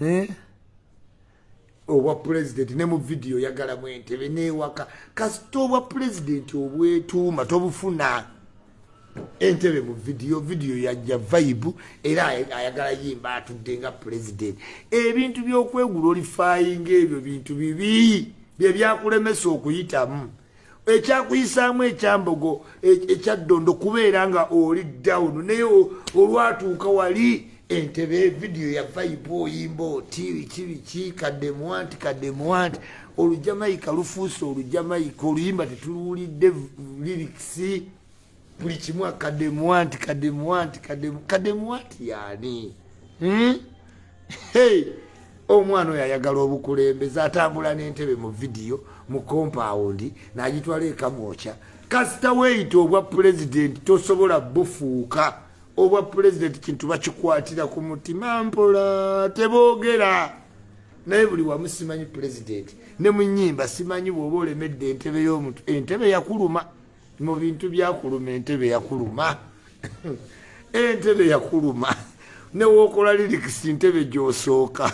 Eh? Obwa pulezidenti ne mu vidiyo oyagalamu entebe newaka. Kasita obwa pulezidenti obwetuuma tobufuna. Entebe mu vidiyo, vidiyo yajja vibe, era ayagala yimba atudde nga pulezidenti. Ebintu by'okweglorifyinga, ebyo bintu bibi bye byakulemesa okuyitamu. Ekyakuyisaamu ekyambogo ekyaddondo kubeera nga oli down, naye olwatuuka wali entebe, vidiyo ya vibe, oyimba oti biki biki, kaddemuwanti kaddemuwanti, Olujamaika lufuuse Olujamaika, oluyimba tetuluwulidde lyrics, buli kimu akaddemuwanti kaddemuwanti kaddemuwanti yaani, Hey! Omwana oyo ayagala obukulembeze, atambula n'entebe mu vidiyo mu compound n'agitwala ekamwokya. Kasita weeyita obwa pulezidenti, tosobola bufuuka. Obwa pulezidenti kintu bakikwatira ku mutima mpola, teboogera naye buli wamu simanyi pulezidenti ne mu nnyimba simanyi. Bw'oba olemedde entebe y'omuntu, entebe yakuluma mu bintu byakuluma, entebe yakuluma, entebe yakuluma. Newookola lyrics, ntebe gy'osooka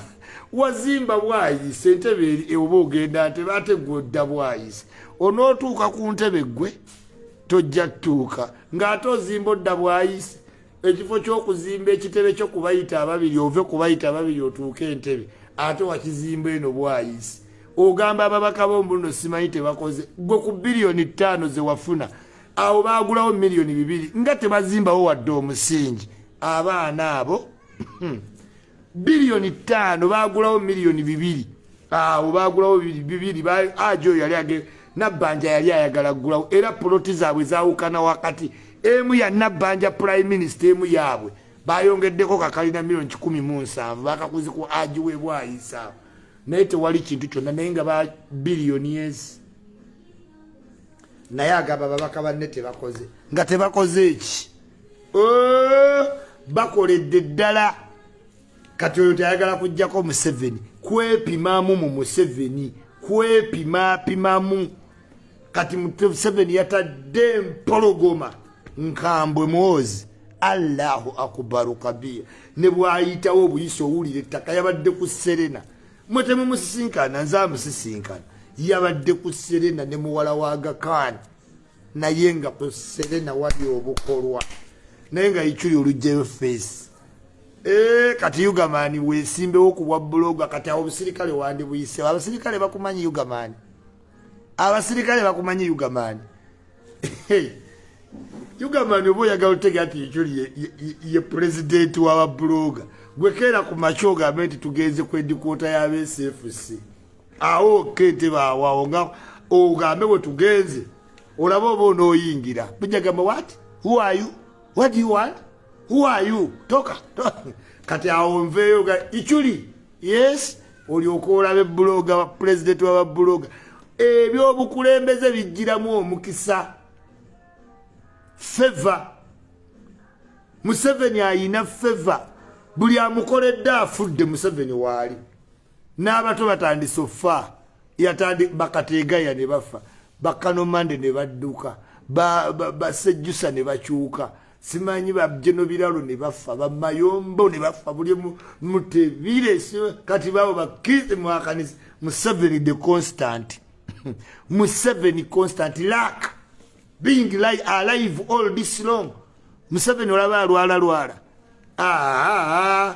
wazimba bwayise entebe eri, oba ogenda ntebe ate gwodda bwayise, onootuuka ku ntebe gwe tojja tutuuka ng'ate ozimba odda bwayise. Ekifo ky'okuzimba ekitebe kyo kubayita ababiri, ove kubayita ababiri otuuke entebe, ate wakizimba eno bwayise. Ogamba ababaka bombuno simanyi tebakoze. Gwe ku 5 biliyoni ze wafuna awo baagulawo 2 miliyoni nga tebazimbawo wadde omusingi. Abaana abo 5 biliyoni baagulawo 2 miliyoni, awo baagulawo bibiri. Ajo oyo yali Nabbanja yali ayagala ggulawo, era poloti zaabwe zaawukana wakati, emu ya Nabbanja prime minister, emu yaabwe. Bayongeddeko kakalina 170 miliyoni bakakuzi ku agiwe bwayisa, naye tewali kintu kyonna, naye nga ba billionaires. Naye agamba babaka banne tebakoze, nga tebakoze eki? Oh, bakoledde ddala. Kati oyo tayagala kujjako Museveni, kwepimamu mu Museveni, kwepimapimamu. Kati Museveni yatadde empologoma nkambwe mwozi. Allahu akubaru kabira. Ne bwayitawo obuyisa owulira ettaka. Yabadde ku Serena, mwe temumusisinkana, nze amusisinkana. Yabadde ku Serena ne muwala wa Gakaani, naye nga ku Serena wali obukolwa, naye nga Ikyuli olugjayo face. Eh, kati Ugaman wesimbewo ku bwa blogger. Kati awo obusirikale wandibuyise. Abasirikale bakumanyi, Ugaman, abasirikale bakumanyi, Ugaman. Ugaman, oba oyagala otegera nti Ikyuli ye pulezidenti w'abablogger, gwe keera ku makya ogambe nti tugenze ku headquarter y'absfc, awo kente awo nga ogambe bwe tugenze, olabe oba onooyingira. Bujagamba, "What? Who are you? What do you want? Who are you? Toka." Kati awo nveeyo ga Ichuli, yes, olyoka olabe blogger, pulezidenti w'abablogger. Ebyobukulembeze bijjiramu omukisa, favor. Museveni ayina favor, buli amukoledde afudde. Museveni waali n'abato batandise ofa, yatandi bakategaya ne bafa, bakanomande ne badduka, basejjusa ne bakyuka, simanyi bajeno biralo ne bafa, bamayombo ne bafa, buli mutebire. Kati babo bakize mwakanisa. Museveni the constant, Museveni constant luck being alive all this long. Museveni olaba alwala lwala. Ah,